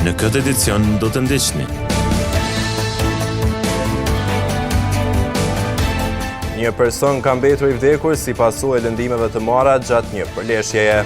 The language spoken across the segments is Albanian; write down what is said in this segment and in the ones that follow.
Në këtë edicion do të ndiqni. Një person ka mbetur i vdekur si pasojë e lëndimeve të marra gjatë një përleshjeje.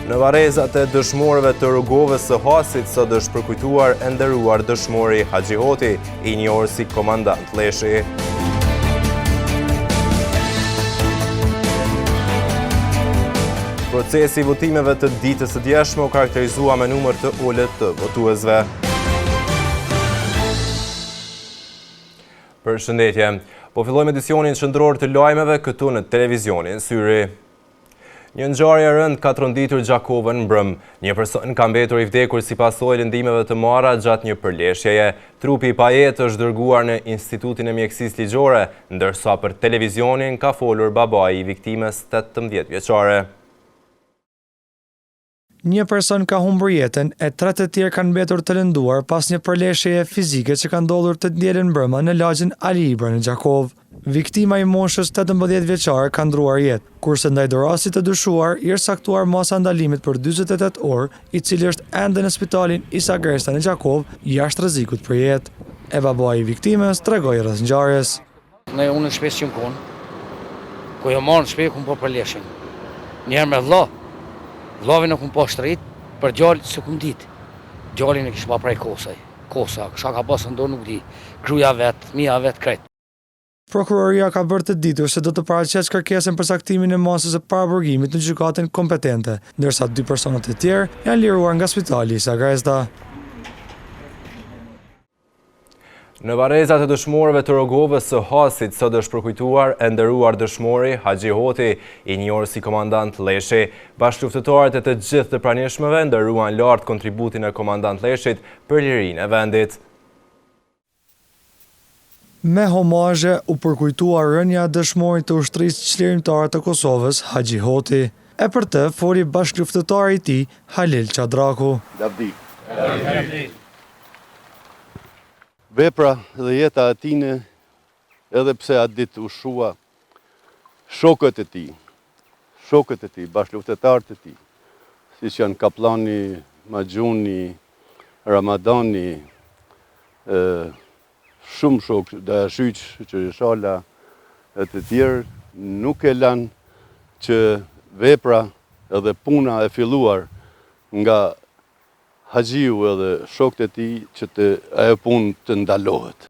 Në varrezat e dëshmorëve të Rugovës së Hasit sot është përkujtuar e nderuar dëshmori Haxhi Hoti, i njohur si komandant Lleshi. Procesi i votimeve të ditës së djeshme u karakterizua me numër të ulët të votuesve. Përshëndetje. Po fillojmë edicionin qendror të lajmeve këtu në televizionin Syri. Një ngjarje e rëndë ka tronditur Gjakovën mbrëmë. Një person ka mbetur i vdekur si pasojë e lëndimeve të marra gjatë një përleshjeje. Trupi i pajetë është dërguar në Institutin e Mjekësisë Ligjore, ndërsa për televizionin ka folur babai i viktimës 18 vjeçare. Një person ka humbur jetën e tre të tjerë kanë mbetur të lënduar pas një përleshjeje fizike që ka ndodhur të dielën mbrëma në lagjen Ali Ibra në Gjakovë. Viktima i moshës 18 vjeçare ka ndërruar jetë, kurse ndaj dorasit të dyshuar i është caktuar masa e ndalimit për 48 orë, i cili është ende në spitalin Isa Gresta në Gjakovë, jashtë rrezikut për jetë. E babai i viktimës tregoi rreth ngjarjes. Ne unë në shpi s'jom konë, ku jom ardhë në shpi, kum pa përleshjen. Njëherë me vlla, vllavin e kum pa shtrit, për djalë s'e kum ditë. Djalin e kish pa prej kosaj, kosa, çka ka pasë n'dorë nuk di, gruja vet, fmija vet, krejt. Prokuroria ka bërë të ditur se do të paraqesë kërkesën për caktimin e masës së paraburgimit në gjykatën kompetente, ndërsa dy personat e tjerë janë liruar nga spitali Isa Grezda. Në varrezat e dëshmorëve të Rogovës së Hasit sot është përkujtuar e nderuar dëshmori Haxhi Hoti, i njohur si komandant Lleshi. Bashkëluftëtarët e të gjithë të pranishmëve nderuan lart kontributin e komandant Lleshit për lirinë e vendit. Me homazhe u përkujtua rënia e dëshmorit të Ushtrisë Çlirimtare të Kosovës, Haxhi Hoti. E për të foli bashkëluftëtari i tij, Halil Qadraku. Lavdi. Lavdi. Vepra dhe jeta e tine, edhe pse atë ditë u shua, shokët e tij, shokët e tij, bashkëluftëtarët e tij, siç janë Kapllani, Maxhuni, Ramadani, shumë shokë, Dajashyq, Qereshala e të tjerë, nuk e lanë që vepra edhe puna e filluar nga Haxhiu edhe shokët e tij që të ajo punë të ndalohet.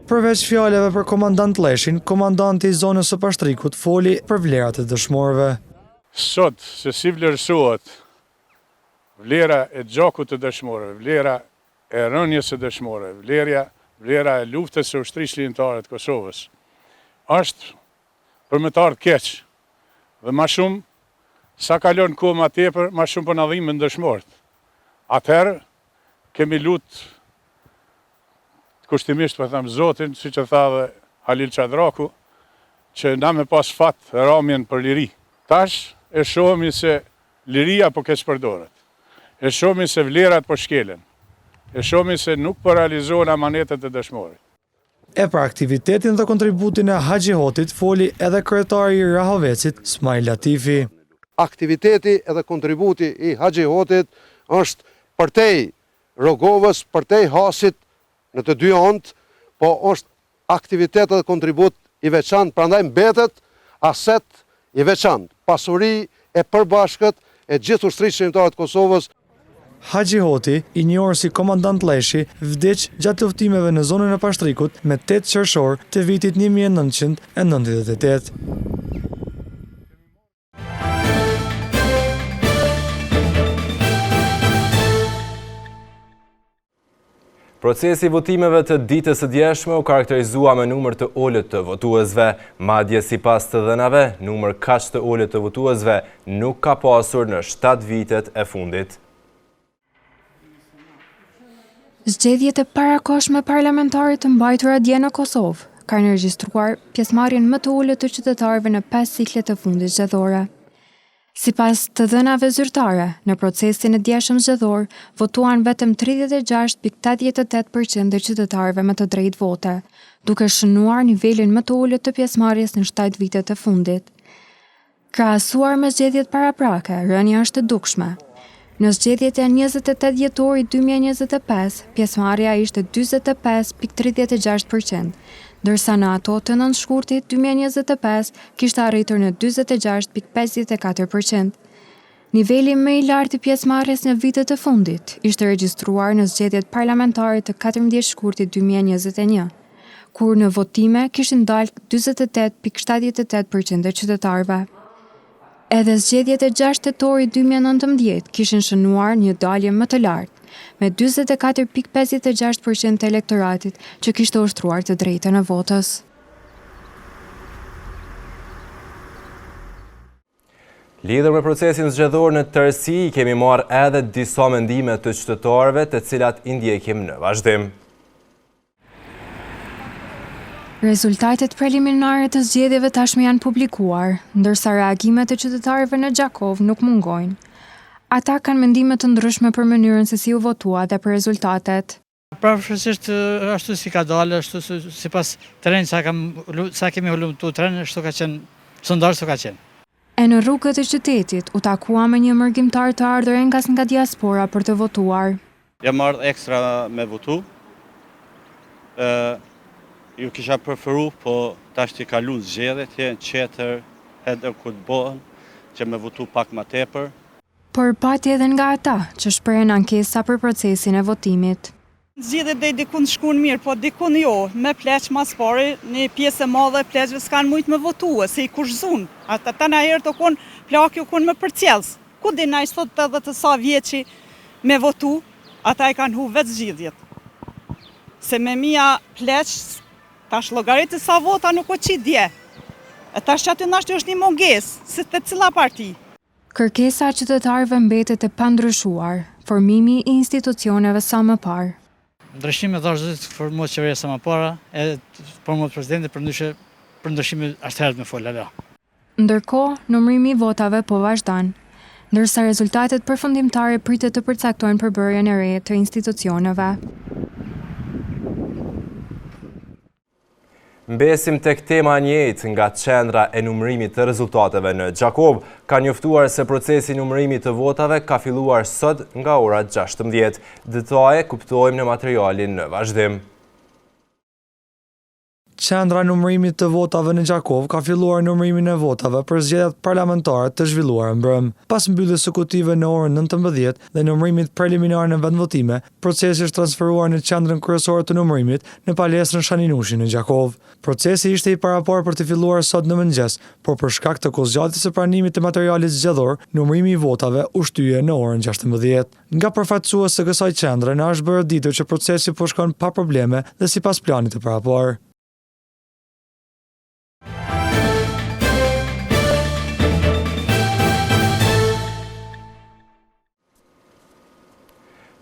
Përveç fjalëve për komandant Lleshin, komandanti i zonës së Pashtrikut foli për vlerat e dëshmorëve. Sot, se si vlerësohet vlera e gjakut të dëshmorëve, vlera e rënies së dëshmorëve, vlerja, vlera e luftës së Ushtrisë Çlirimtare të Kosovës, është për me të ardhë keq dhe ma shumë Sa kalon kohë ma tepër, ma shumë po na dhimen dëshmorët. Atëherë kemi lut kushtimisht po them Zotin, siç e tha edhe Halil Qadraku, që na me pas fat ramjen për liri. Tash e shohmi se liria po keqpërdoret. E shohmi se vlerat po shkelen. E shohmi se nuk po realizohen amanetet e dëshmorit. E për aktivitetin dhe kontributin e Haxhi Hotit foli edhe kryetari i Rahovecit, Smajl Latifi. Aktiviteti edhe kontributi i Haxhi Hotit është përtej Rogovës, përtej Hasit në të dy anët, po është aktivitet edhe kontribut i veçantë, prandaj mbetet aset i veçantë, pasuri e përbashkët e gjithë Ushtrisë Çlirimtare të Kosovës. Haxhi Hoti, i njohur si Komandant Lleshi, vdiq gjatë luftimeve në zonën e Pashtrikut me 8 qershor të vitit 1998. Procesi i votimeve të ditës së djeshme u karakterizua me numër të ulët të votuesve. Madje sipas të dhënave, numër kaq të ulët të votuesve nuk ka pasur në 7 vitet e fundit. Zgjedhjet e parakohshme parlamentare të mbajtura dje në Kosovë kanë regjistruar pjesëmarrjen më të ulët të qytetarëve në 5 ciklet e fundit zgjedhore. Sipas të dhënave zyrtare, në procesin e djeshëm zgjedhor votuan vetëm 36.88 për qind e qytetarëve me të drejtë vote, duke shënuar nivelin më të ulët të pjesëmarrjes në 7 vitet e fundit. Krahasuar me zgjedhjet paraprake, rënia është e dukshme. Në zgjedhjet e 28 dhjetorit 2025, pjesëmarrja ishte 45.36 për qind, ndërsa në ato të 9 shkurtit 2025 kishte arritur në 46.54 për qind. Niveli më i lartë i pjesëmarrjes në vitet e fundit ishte regjistruar në zgjedhjet parlamentare të 14 shkurtit 2021, kur në votime kishin dalë 48.78 për qind e qytetarëve. Edhe zgjedhjet e 6 tetorit 2019 kishin shënuar një dalje më të lartë, me 44.56 për qind të elektoratit që kishte ushtruar të drejtën e votës. Lidhur me procesin zgjedhor në tërësi, kemi marrë edhe disa mendime të qytetarëve të cilat i ndjekim në vazhdim. Rezultatet preliminare të zgjedhjeve tashmë janë publikuar, ndërsa reagimet e qytetarëve në Gjakovë nuk mungojnë. Ata kanë mendime të ndryshme për mënyrën se si u votua dhe për rezultatet. Përafërsisht ashtu si ka dalë, ashtu sipas terrenit sa kam sa kemi hulumtu terrenin, ashtu ka qenë, sondazh ka qenë. E në rrugët e qytetit u takua me një mërgimtar të ardhur enkas nga diaspora për të votuar. Jam ardhë ekstra me votu. Ju kisha preferu, po tashti kalun zgjedhjet, jenë qetër, edhe kur të bëhen, që me votu pak ma tepër. Por pati edhe nga ata që shprehen ankesa për procesin e votimit. Zgjedhjet deri dikun shkun mirë, po dikun jo, me pleq ma s'pari, një pjesë e madhe e pleqve s'kanë mujtë me votue, se i kushtëzun. Ata tana herët u kon, plaki u kon me përcjellës. Ku din ai sot 80 e sa vjeçi me votu, ata i kanë hu vetë zgjedhjet. Se me mija pleq, tash llogaritë sa vota nuk u qitë dje. E tash që aty nashti është një mungesë, si te cila parti. Kërkesa e qytetarëve mbetet e pandryshuar, formimi i institucioneve sa më parë. Ndryshime dhashë të formohet qeveria sa më para, edhe të formohet presidenti, përndryshe për ndryshime është herët me fol hala. Ndërkohë, numërimi i votave po vazhdon, ndërsa rezultatet përfundimtare pritet të përcaktojnë përbërjen e re të institucioneve. Mbesim tek tema e njëjtë nga qendra e numërimit të rezultateve në Gjakovë, ka njoftuar se procesi i numërimit të votave ka filluar sot nga ora 16. Detaje kuptojmë në materialin në vazhdim. Qendra e numërimit të votave në Gjakovë ka filluar numërimin e votave për zgjedhjet parlamentare të zhvilluara mbrëmë. Pas mbylljes së kutive në orën 19 dhe numërimit preliminar në vendvotime, procesi është transferuar në qendrën kryesore të numërimit në palestrën Shani Nushi në Gjakovë. Procesi ishte i paraparë për të filluar sot në mëngjes, por për shkak të kohëzgjatjes së pranimit të materialit zgjedhor, numërimi i votave u shtye në orën 16. Nga përfaqësues të kësaj qendre na është bërë e ditur që procesi po shkon pa probleme dhe sipas planit të paraparë.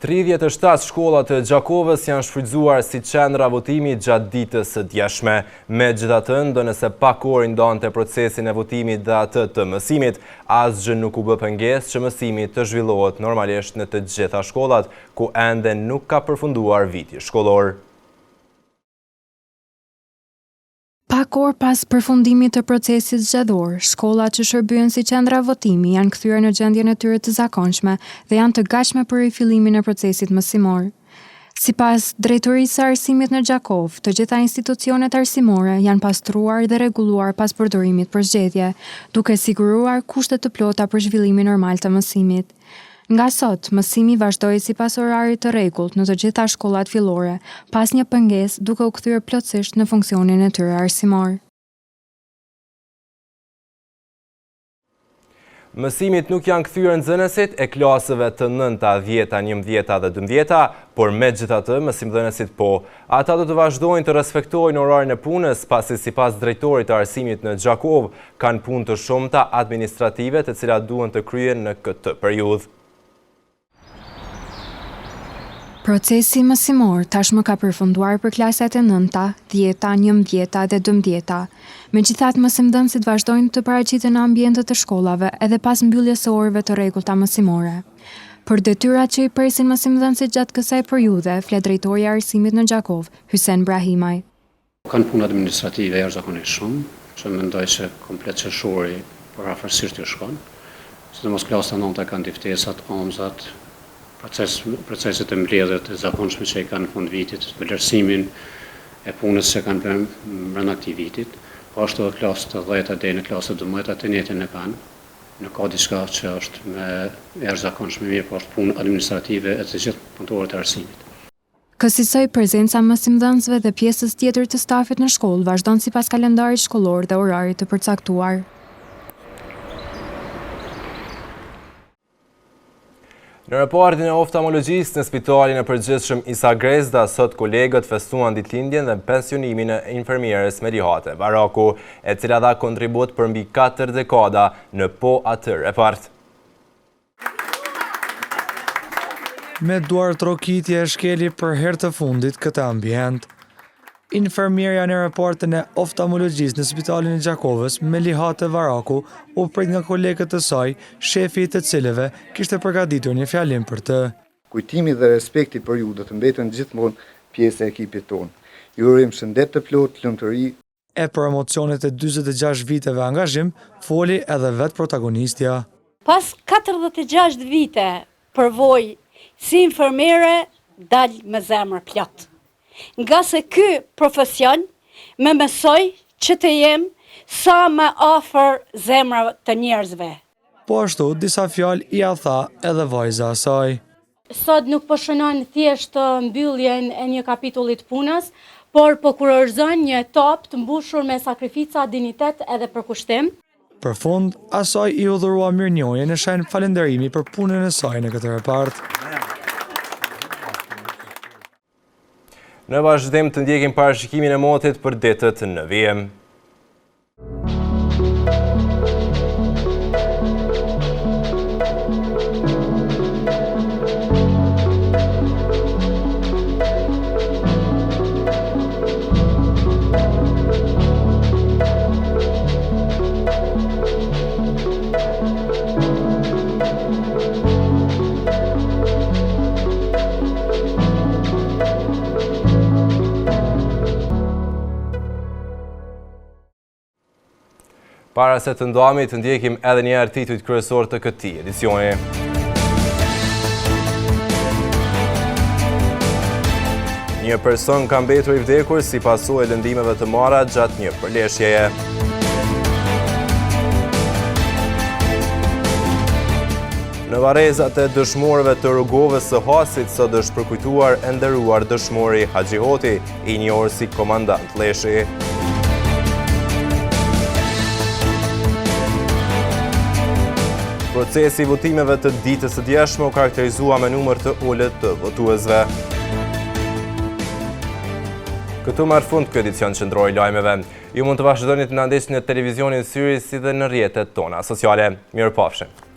37 shkolla të Gjakovës janë shfrytëzuar si qendra votimi gjatë ditës së djeshme. Megjithatë, ndonëse pak orë ndante procesin e votimit dhe atë të mësimit, asgjë nuk u bë pengesë që mësimi të zhvillohet normalisht në të gjitha shkollat, ku ende nuk ka përfunduar viti shkollor. Pak orë pas përfundimit të procesit zgjedhor, shkollat që shërbyen si qendra votimi janë kthyer në gjendjen e tyre të zakonshme dhe janë të gatshme për rifillimin e procesit mësimor. Sipas Drejtorisë së Arsimit në Gjakovë, të gjitha institucionet arsimore janë pastruar dhe rregulluar pas përdorimit për zgjedhje, duke siguruar kushte të plota për zhvillimin normal të mësimit. Nga sot, mësimi vazhdoi sipas orarit të rregullt në të gjitha shkollat fillore, pa asnjë pengesë duke u kthyer plotësisht në funksionin e tyre arsimor. Mësimit nuk janë kthyer nxënësit e klasëve të nënta, dhjeta, njëmbëdhjeta dhe dymbëdhjeta, por megjithatë mësimdhënësit po. Ata do të vazhdojnë të respektojnë orarin e punës, pasi sipas drejtorit të arsimit në Gjakovë, kanë punë të shumta administrative të cilat duhen të kryhen në këtë periudhë. Procesi mësimor tashmë ka përfunduar për klasat e nënta, dhjeta, njëmbëdhjeta dhe dymbëdhjeta. Megjithatë, mësimdhënësit vazhdojnë të paraqiten në ambientet e shkollave edhe pas mbylljes së orëve të rregullta mësimore. Për detyrat që i presin mësimdhënësit gjatë kësaj periudhe, flet drejtori i arsimit në Gjakovë, Hysen Brahimaj. Kanë punë administrative jashtëzakonisht shumë, që mendoj se komplet qershori përafërsisht ju shkon. Sidomos klasat e nënta kanë diftesat, amzat, proces, proceset e mbledhjet e zakonshme që i kanë në fund vitit, vlerësimin e punës që kanë bërë brenda këtij vitit. Po ashtu edhe klasët e dhjeta deri në klasët e 12-ta të njëjtën e kanë. Nuk ka diçka që është më e jashtëzakonshme, mirë, po është punë administrative e të gjithë punëtorëve të arsimit. Kësisoj, prezenca e mësimdhënësve dhe pjesës tjetër të stafit në shkollë vazhdon sipas kalendarit shkollor dhe orarit të përcaktuar. Në repartin e oftalmologjisë në spitalin e përgjithshëm Isa Grezda, sot kolegët festuan ditëlindjen dhe pensionimin e infermieres Melihate Varaku, e cila dha kontribut për mbi 4 dekada në po atë repart. Me duartrokitje e shkeli për herë të fundit këtë ambient. Infermierja në repartin e oftalmologjisë në spitalin e Gjakovës, Melihate Varaku, u prit nga kolegët e saj, shefi i të cilëve kishte përgatitur një fjalim për të. Kujtimi dhe respekti për ju do të mbeten gjithmonë pjesë e ekipit tonë. Ju urojmë shëndet të plotë, lumturi, E për emocionet e 46 viteve angazhim, foli edhe vetë protagonistja. Pas 46 vite përvojë si infermiere dal me zemër plot. Ngase ky profesion më mësoi që të jem sa më afër zemrave të njerëzve. Po ashtu, disa fjalë ia tha edhe vajza e saj. Sot nuk po shënon thjesht mbylljen e një kapitulli të punës, por po kurorëzon një etapë të mbushur me sakrifica, dinjitet edhe përkushtim. Për fund, asaj iu dhurua mirënjohje në shenjë falënderimi për punën e saj në këtë repart. Në vazhdim të ndjekim parashikimin e motit për ditët në vijim. Para se të ndahemi, të ndjekim edhe një herë titujt kryesorë të këtij edicioni. Një person ka mbetur i vdekur si pasojë e lëndimeve të marra gjatë një përleshjeje. Në varrezat e dëshmorëve të Rugovës së Hasit sot është përkujtuar e nderuar dëshmori Haxhi Hoti, i njohur si komandant Lleshi. Procesi i votimeve të ditës së djeshme u karakterizua me numër të ulët të votuesve. Këtu merr fund ky edicion qendror i lajmeve. Ju mund të vazhdoni të na ndiqni në televizionin Syri si dhe në rrjetet tona sociale. Mirupafshim!